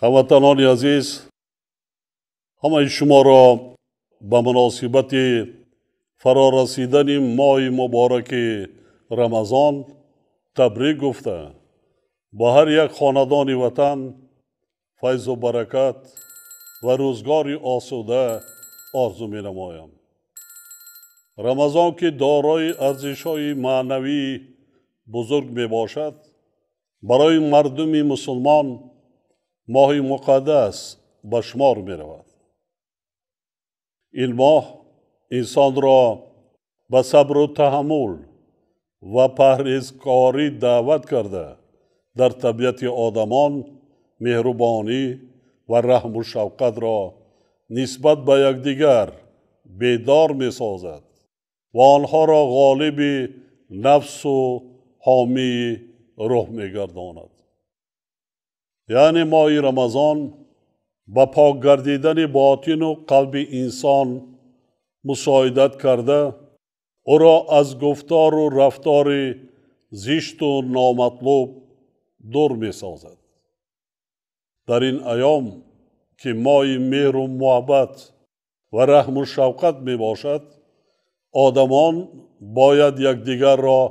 Ҳамватанони азиз, ҳамаи шуморо ба муносибати фарорасидани моҳи мубораки Рамазон табрик гуфта, ба ҳар як хонадони ватан файзу баракат ва рӯзгори осуда орзу менамоям. Рамазон ки дорои арзишҳои маънавии бузург мебошад, барои мардуми мусулмон моҳи муқаддас ба шумор меравад. Ин моҳ инсонро ба сабру таҳаммул ва парҳезкорӣ даъват карда, дар табиати одамон меҳрубонӣ ва раҳму шавқатро нисбат ба якдигар бедор месозад ва онҳоро ғолиби нафсу ҳомии рӯҳ мегардонад. Яъне моҳи Рамазон ба пок гардидани ботину қалби инсон мусоидат карда, ӯро аз гуфтору рафтори зишту номатлуб дур месозад. Дар ин айём ки моҳи меҳру муҳаббат ва раҳму шавқат мебошад, одамон бояд якдигарро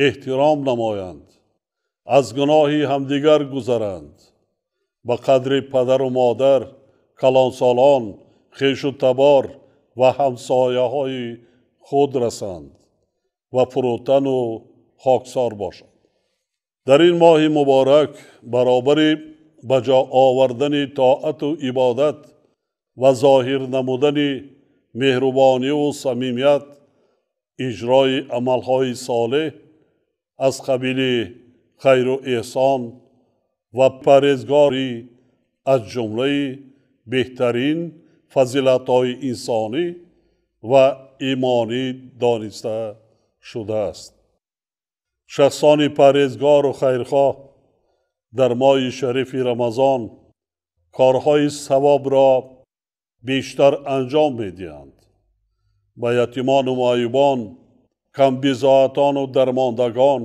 эҳтиром намоянд, аз гуноҳи ҳамдигар гузаранд, ба қадри падару модар, калонсолон, хешу табор ва ҳамсояҳои худ расанд ва фурӯтану хоксор бошанд. Дар ин моҳи муборак баробари ба ҷо овардани тоату ибодат ва зоҳир намудани меҳрубониву самимият, иҷрои амалҳои солеҳ аз қабили хайру эҳсон ва парҳезгорӣ аз ҷумлаи беҳтарин фазилатҳои инсонӣ ва имонӣ дониста шудааст. Шахсони парҳезгору хайрхоҳ дар моҳи шарифи Рамазон корҳои савобро бештар анҷом медиҳанд. Ба ятимону маъюбон, камбизоатону дармондагон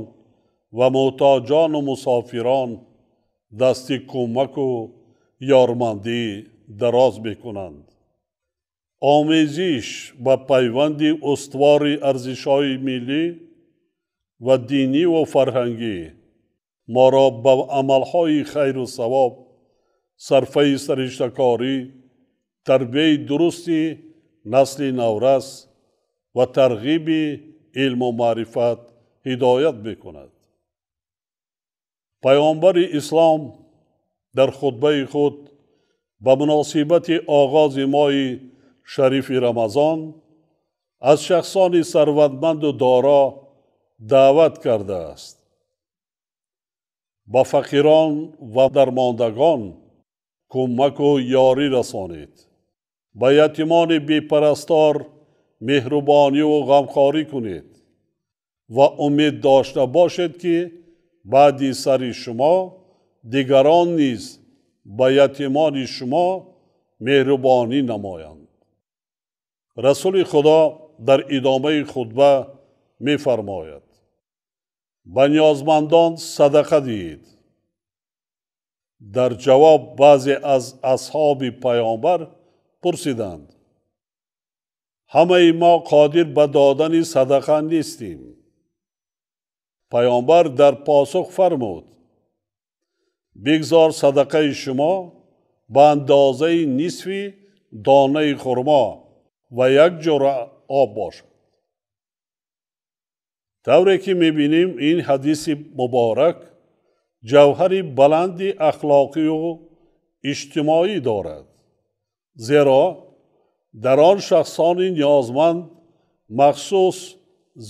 ва муҳтоҷону мусофирон дасти кӯмаку ёрмандӣ дароз мекунанд. Омезиш ба пайванди устувори арзишҳои миллӣ ва диниву фарҳангӣ моро ба амалҳои хайру савоб, сарфаи сариштакорӣ, тарбияи дурусти насли наврас ва тарғиби илму маърифат ҳидоят мекунад. Пайғамбари ислом дар хутбаи худ ба муносибати оғози моҳи шарифи Рамазон аз шахсони сарватманду доро даъват кардааст. Ба фақирон ва дармондагон кӯмаку ёрӣ расонед, ба ятимони бепарастор меҳрубониву ғамхорӣ кунед ва умед дошта бошед, ки баъди сари шумо дигарон низ ба ятимони шумо меҳрубонӣ намоянд. Расули Худо дар идомаи хутба мефармояд: ба ниёзмандон садақа диҳед. Дар ҷавоб баъзе аз асҳоби паёмбар пурсиданд: ҳамаи мо қодир ба додани садақа нестем. Паёмбар дар посух фармуд: бигзор садақаи шумо ба андозаи нисфи донаи хурмо ва як ҷуръа об бошад. Тавре ки мебинем, ин ҳадиси муборак ҷавҳари баланди ахлоқию иҷтимоӣ дорад, зеро дар он шахсони ниёзманд махсус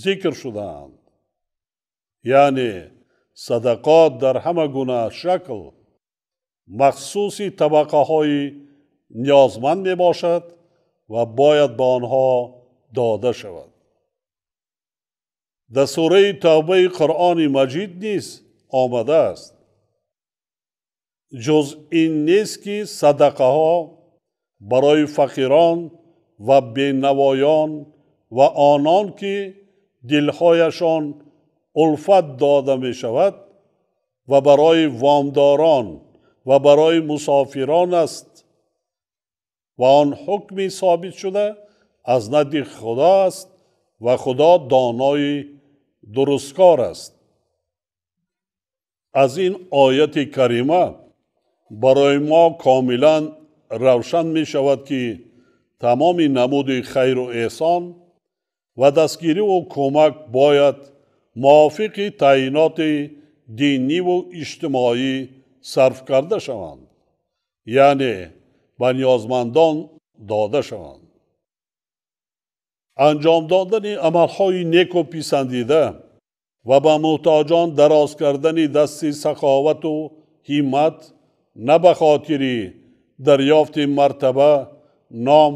зикр шудаанд. Яъне садақот дар ҳама гуна шакл махсуси табақаҳои ниёзманд мебошад ва бояд ба онҳо дода шавад. Дар сураи Тавбаи Қуръони Маҷид низ омадааст: ҷуз ин нест, ки садақаҳо барои фақирон ва бенавоён ва онон ки дилҳояшон улфат дода мешавад ва барои вомдорон ва барои мусофирон аст ва он ҳукми собит шуда аз назди Худо аст ва Худо донои дурусткор аст. Аз ин ояти карима барои мо комилан равшан мешавад, ки тамоми намуди хайру эҳсон ва дастгириву кӯмак бояд мувофиқи таъйиноти диниву иҷтимоӣ сарф карда шаванд, яъне ба ниёзмандон дода шаванд. Анҷом додани амалҳои неку писандида ва ба муҳтоҷон дароз кардани дасти саховату ҳиммат на ба хотири дарёфти мартаба, ном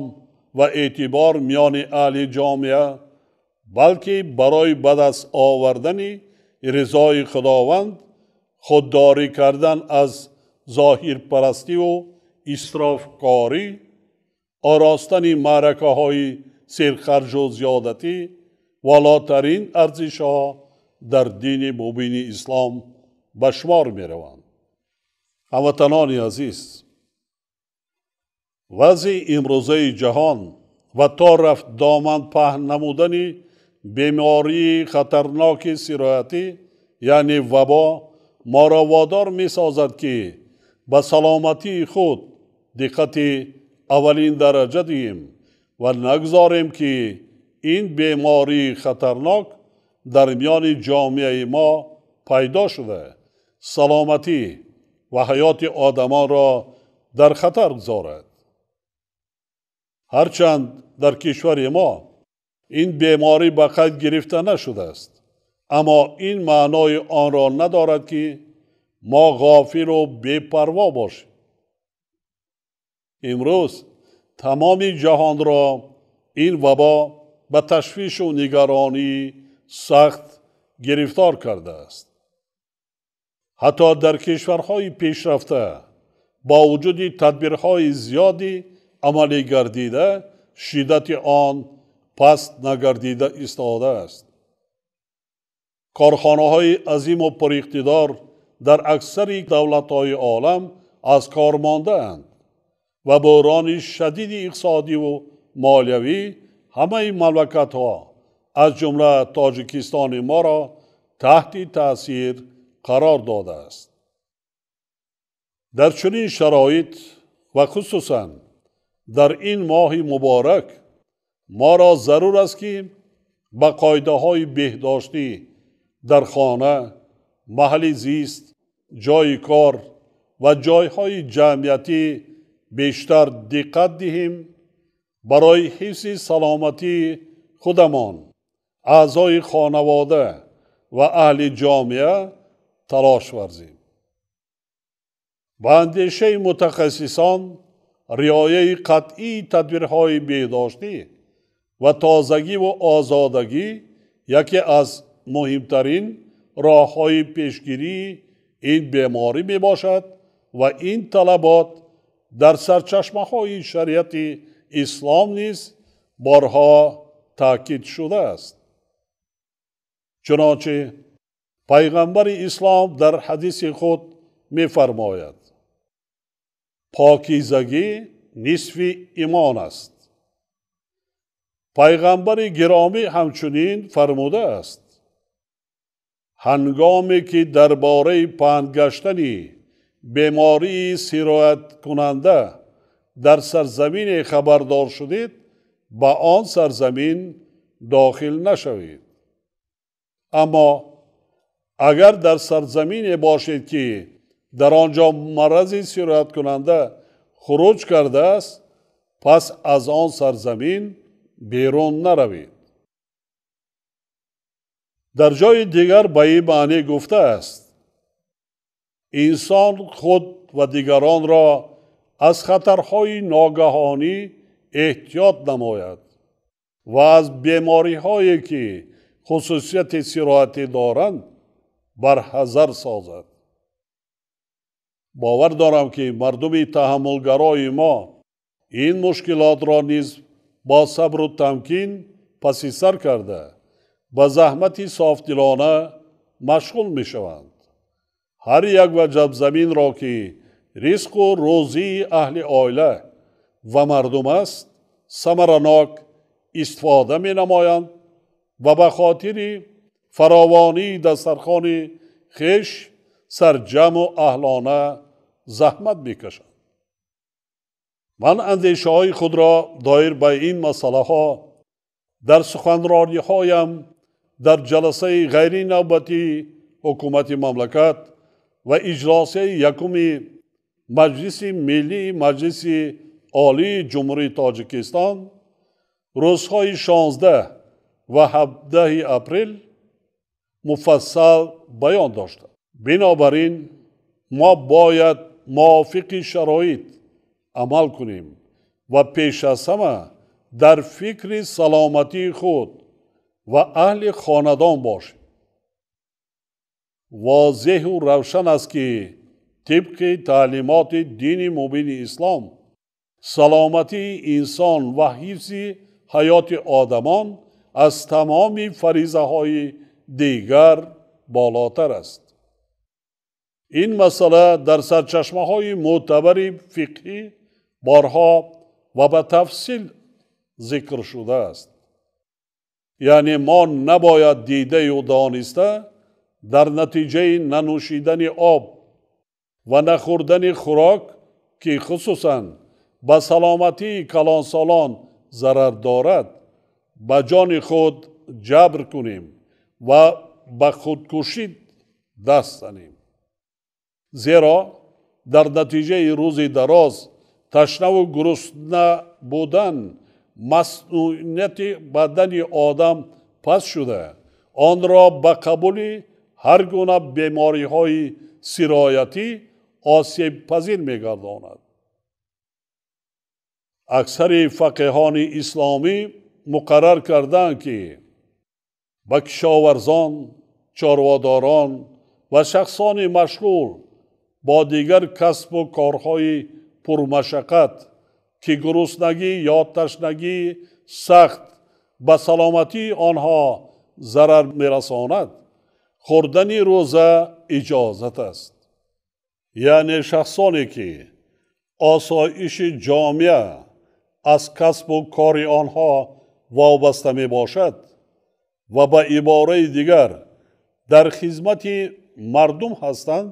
ва эътибор миёни аҳли ҷомеа, балки барои ба даст овардани ризои Худованд, худдорӣ кардан аз зоҳирпарастиву исрофкорӣ, оростани маъракаҳои серхарҷу зиёдатӣ волотарин арзишҳо дар дини мубини ислом ба шумор мераванд. Ҳамватанони азиз, вазъи имрӯзаи ҷаҳон ва то рафт доман паҳн намудани бемории хатарноки сироятӣ, яъне вабо, моро водор месозад, ки ба саломатии худ диққати аввалин дараҷа диҳем ва нагузорем, ки ин бемории хатарнок дар миёни ҷомеаи мо пайдо шуда саломатӣ ва ҳаёти одамонро дар хатар гузорад. Ҳарчанд дар кишвари мо ин беморӣ ба қайд гирифта нашудааст, аммо ин маънои онро надорад, ки мо ғофилу бепарво бошем. Имрӯз тамоми ҷаҳонро ин вабо ба ташвишу нигаронии сахт гирифтор кардааст. Ҳатто дар кишварҳои пешрафта бо вуҷуди тадбирҳои зиёди амалӣ гардида, шиддати он паст нагардида истодааст. Корхонаҳои азиму пуриқтидор дар аксари давлатҳои олам аз кор мондаанд ва буҳрони шадиди иқтисодиву молиявӣ ҳамаи мамлакатҳо, аз ҷумла Тоҷикистони моро таҳти таъсир қарор додааст. Дар чунин шароит ва хусусан дар ин моҳи муборак моро зарур аст, ки ба қоидаҳои беҳдоштӣ дар хона, маҳалли зист, ҷойи кор ва ҷойҳои ҷамъиятӣ бештар диққат диҳем, барои ҳифзи саломатии худамон, аъзои хонавода ва аҳли ҷомеа талош варзем. Ба андешаи мутахассисон, риояи қатъии тадбирҳои беҳдоштӣ ва тозагиву озодагӣ яке аз муҳимтарин роҳҳои пешгирии ин беморӣ мебошад ва ин талабот дар сарчашмаҳои шариати ислом низ борҳо таъкид шудааст. Чунончи пайғамбари ислом дар ҳадиси худ мефармояд: покизагӣ нисфи имон аст. Пайғамбари гиромӣ ҳамчунин фармудааст: ҳангоме ки дар бораи паҳн гаштани бемории сирояткунанда дар сарзамине хабардор шудед, ба он сарзамин дохил нашавед. Аммо агар дар сарзамине бошед, ки дар он ҷо марази сирояткунанда хуруҷ кардааст, пас аз он сарзамин берун наравед. Дар ҷои дигар ба ин маънӣ гуфтааст: инсон худ ва дигаронро аз хатарҳои ногаҳонӣ эҳтиёт намояд ва аз бемориҳое, ки хусусияти сироятӣ доранд, барҳазар созад. Бовар дорам, ки мардуми таҳаммулгарои мо ин мушкилотро низ бо сабру тамкин паси сар карда, ба заҳмати софдилона машғул мешаванд. Ҳар як ваҷаб заминро, ки ризқу рӯзии аҳли оила ва мардум аст, самаранок истифода менамоянд ва ба хотири фаровонии дастархони хеш сарҷамъу аҳлона заҳмат мекашанд. Ман андешаҳои худро доир ба ин масъалаҳо дар суханрониҳоям дар ҷаласаи ғайринавбатии ҳукумати мамлакат ва иҷлосияи якуми Маҷлиси Миллии Маҷлиси Олии Ҷумҳурии Тоҷикистон рӯзҳои 16 ва 17 апрел муфассал баён доштам. Бинобар ин мо бояд мувофиқи шароит амал кунем ва пеш аз ҳама дар фикри саломатии худ ва аҳли хонадон бошем. Возеҳу равшан аст, ки тибқи таълимоти дини мубини ислом саломатии инсон ва ҳифзи ҳаёти одамон аз тамоми фаризаҳои дигар болотар аст. Ин масъала дар сарчашмаҳои мӯътабари фиқҳӣ борҳо ва ба тафсил зикр шудааст. Яъне мо набояд дидаю дониста дар натиҷаи нанӯшидани об ва нахӯрдани хӯрок, ки хусусан ба саломатии калонсолон зарар дорад, ба ҷони худ ҷабр кунем ва ба худкушӣ даст занем. Зеро дар натиҷаи рӯзи дароз ташнаву гурусна будан маснунияти бадани одам паст шуда, онро ба қабули ҳар гуна бемориҳои сироятӣ осебпазир мегардонад. Аксари фақиҳони исломӣ муқаррар карданд, ки ба кишоварзон, чорводорон ва шахсони машғул бо дигар касбу корҳои пурмашаққат, ки гуруснагӣ ё ташнагии сахт ба саломатии онҳо зарар мерасонад, хӯрдани рӯза иҷозат аст. Яъне шахсоне ки осоиши ҷомеа аз касбу кори онҳо вобаста мебошад ва ба ибораи дигар дар хизмати мардум ҳастанд,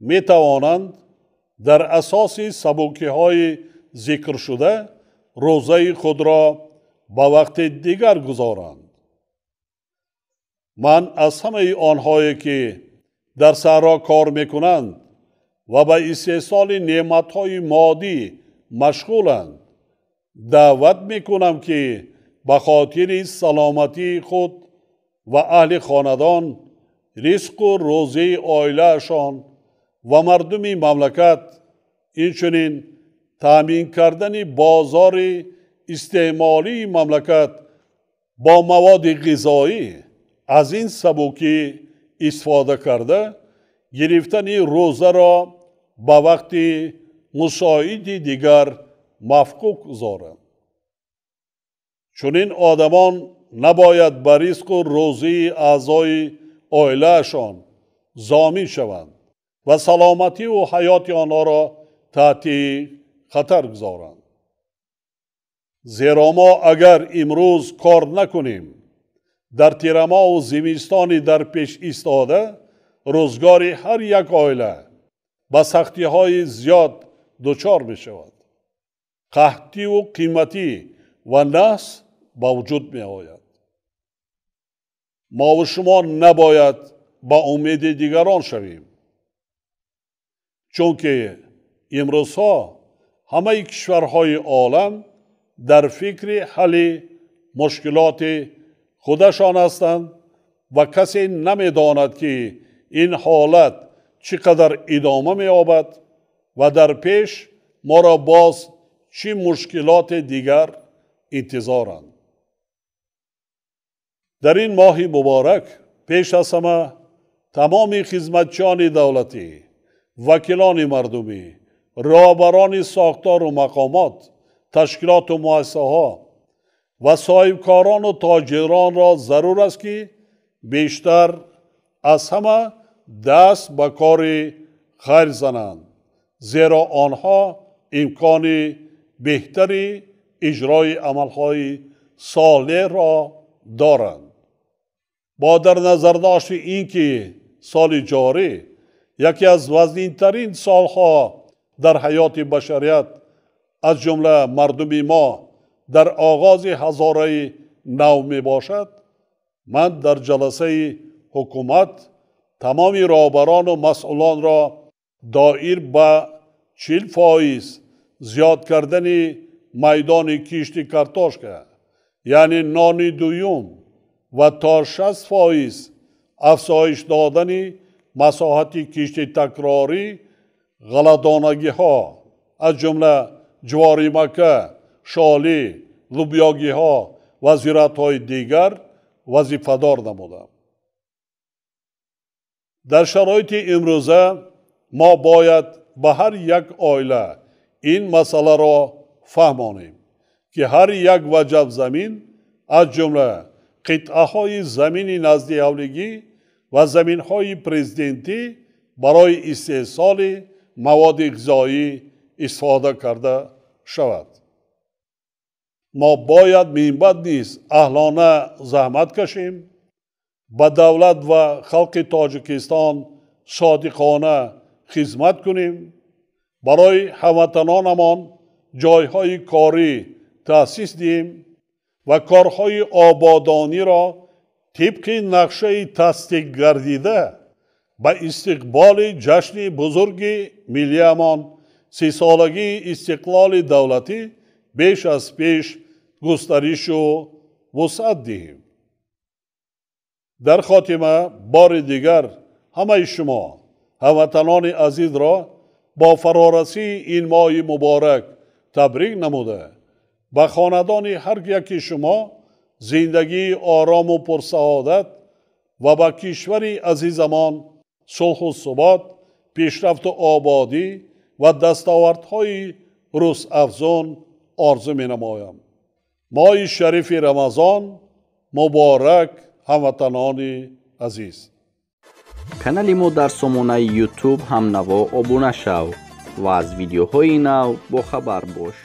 метавонанд дар асоси сабукиҳои зикршуда рӯзаи худро ба вақти дигар гузоранд. Ман аз ҳамаи онҳое ки дар саҳро кор мекунанд ва ба истеҳсоли неъматҳои моддӣ машғуланд даъват мекунам, ки ба хотири саломатии худ ва аҳли хонадон, ризқу рӯзии оилаашон ва мардуми мамлакат, инчунин таъмин кардани бозори истеъмолии мамлакат бо маводи ғизоӣ аз ин сабукӣ истифода карда, гирифтани рӯзаро ба вақти мусоиди дигар мафқуд гузоранд. Чунин одамон набояд ба ризқу рӯзии аъзои оилаашон зомин шаванд ва саломативу ҳаёти онҳоро таҳти хатар гузоранд. Зеро мо агар имрӯз кор накунем, дар тирамоҳу зимистони дар пеш истода рӯзгори ҳар як оила ба сахтиҳои зиёд дучор мешавад. Қаҳтиву қиматӣ ва наҳс ба вуҷуд меояд. Мову шумо набояд ба умеди дигарон шавем, чунки имрӯзҳо ҳамаи кишварҳои олам дар фикри ҳалли мушкилоти худашон ҳастанд ва касе намедонад, ки ин ҳолат чӣ қадар идома меёбад ва дар пеш моро боз чӣ мушкилоти дигар интизоранд. Дар ин моҳи муборак пеш аз ҳама тамоми хизматчиёни давлатӣ, вакилони мардумӣ, роҳбарони сохтору мақомот, ташкилоту муассисаҳо ва соҳибкорону тоҷиронро зарур аст, ки бештар аз ҳама даст ба кори хайр зананд зеро онҳо имкони беҳтари иҷрои амалҳои солеҳро доранд. Бо дар назардошти ин ки соли ҷорӣ яке аз вазнинтарин солҳо дар ҳаёти башарият, аз ҷумла мардуми мо, дар оғози ҳазораи нав мебошад, ман дар ҷаласаи ҳукумат тамоми роҳбарону масъулонро доир ба 40% зиёд кардани майдони кишти картошка, яъне нони дуюм, ва то 60% афзоиш додани масоҳати кишти такрорӣ ғалладонагиҳо, аз ҷумла ҷуворимакка, шолӣ, лубёгиҳо ва зироатҳои дигар вазифадор намудам. Дар шароити имрӯза мо бояд ба ҳар як оила ин масъаларо фаҳмонем, ки ҳар як ваҷаб замин, аз ҷумла қитъаҳои замини назди ҳавлигӣ ва заминҳои президентӣ, барои истеҳсоли маводи ғизоӣ истифода карда шавад. Мо бояд минбаъд низ аҳлона заҳмат кашем, ба давлат ва халқи Тоҷикистон содиқона хизмат кунем, барои ҳамватанонамон ҷойҳои корӣ таъсис диҳем ва корҳои ободониро тибқи нақшаи тасдиқ гардида ба истиқболи ҷашни бузурги миллиамон, 30-солагии истиқлоли давлатӣ, беш аз пеш густаришу вусъат диҳем. Дар хотима бори дигар ҳамаи шумо ҳамватанони азизро бо фарорасии ин моҳи муборак табрик намуда, ба хонадони ҳар яки шумо зиндагии орому пурсаодат ва ба кишвари азизамон сулҳу субот, пешрафту ободӣ ва дастовардҳои рӯзафзун орзу менамоям. Моҳи шарифи Рамазон муборак, ҳамватанони азиз. Канали мо дар сомонаи YouTube ҳамнаво обуна шав ва аз видеоҳои нав бохабар бош.